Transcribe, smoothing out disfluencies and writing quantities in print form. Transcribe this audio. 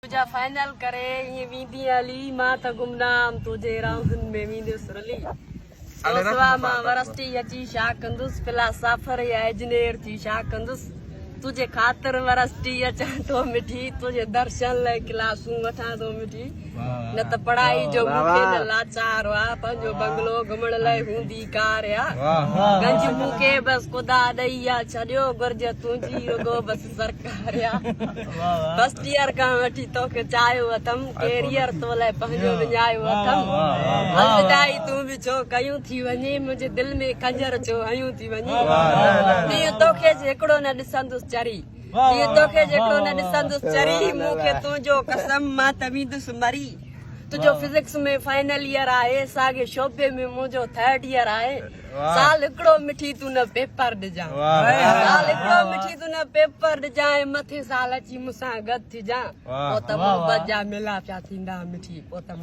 تنهنجا فائنل ڪري ائين ويندين هلي مان ته گمنام تنهنجي راهن ۾ ويندس رلي تو سوا مان ورسٽي اچي ڇا ڪندس فلاسافر يا اجنير ٿي ڇا ڪندس تنهنجي خاطر ورسٽي اچان ٿو مٺي تنهنجي درشن لئه ڪلاسون وٺان ٿو مٺي نه ته پڙهائي جو مون کي نه لاچار آ پنهنجو بنگلو گهمڻ لئه هوندي ڪار آ گنج مون کي بس خدا ڏئي آ ڇڏيو گهرج تنهنجي رڳو بس سرڪار آ فرسٽ ايئر کان وٺي توکي چاهيو اٿم ڪيريئر تو لئه پنهنجو وڃايو اٿم الوداعي تون به ڇو ڪيون ٿي وڃين منهنجي دل ۾ خنجر ڇو هنيون ٿي وڃين ڏينهن توکي هڪڙو نه ڏسندس چري جيئن توکي جيڪو نه ڏسندس چري مون کي تنهنجو قسم مان ته ويندس مري تنهنجو فزڪس ۾ فائنل ايئر آهي ساڳي شعبي ۾ منهنجو ٿرڊ ايئر آهي سال هڪڙو مٺي تون نه پيپر ڏجان سال هڪڙو مٺي تون نه پيپر ڏجان ۽ مٿي سال اچي مون سان گڏ ٿجان پوء ته محبت جا ميلا پيا ٿيندا مٺي پوء ته.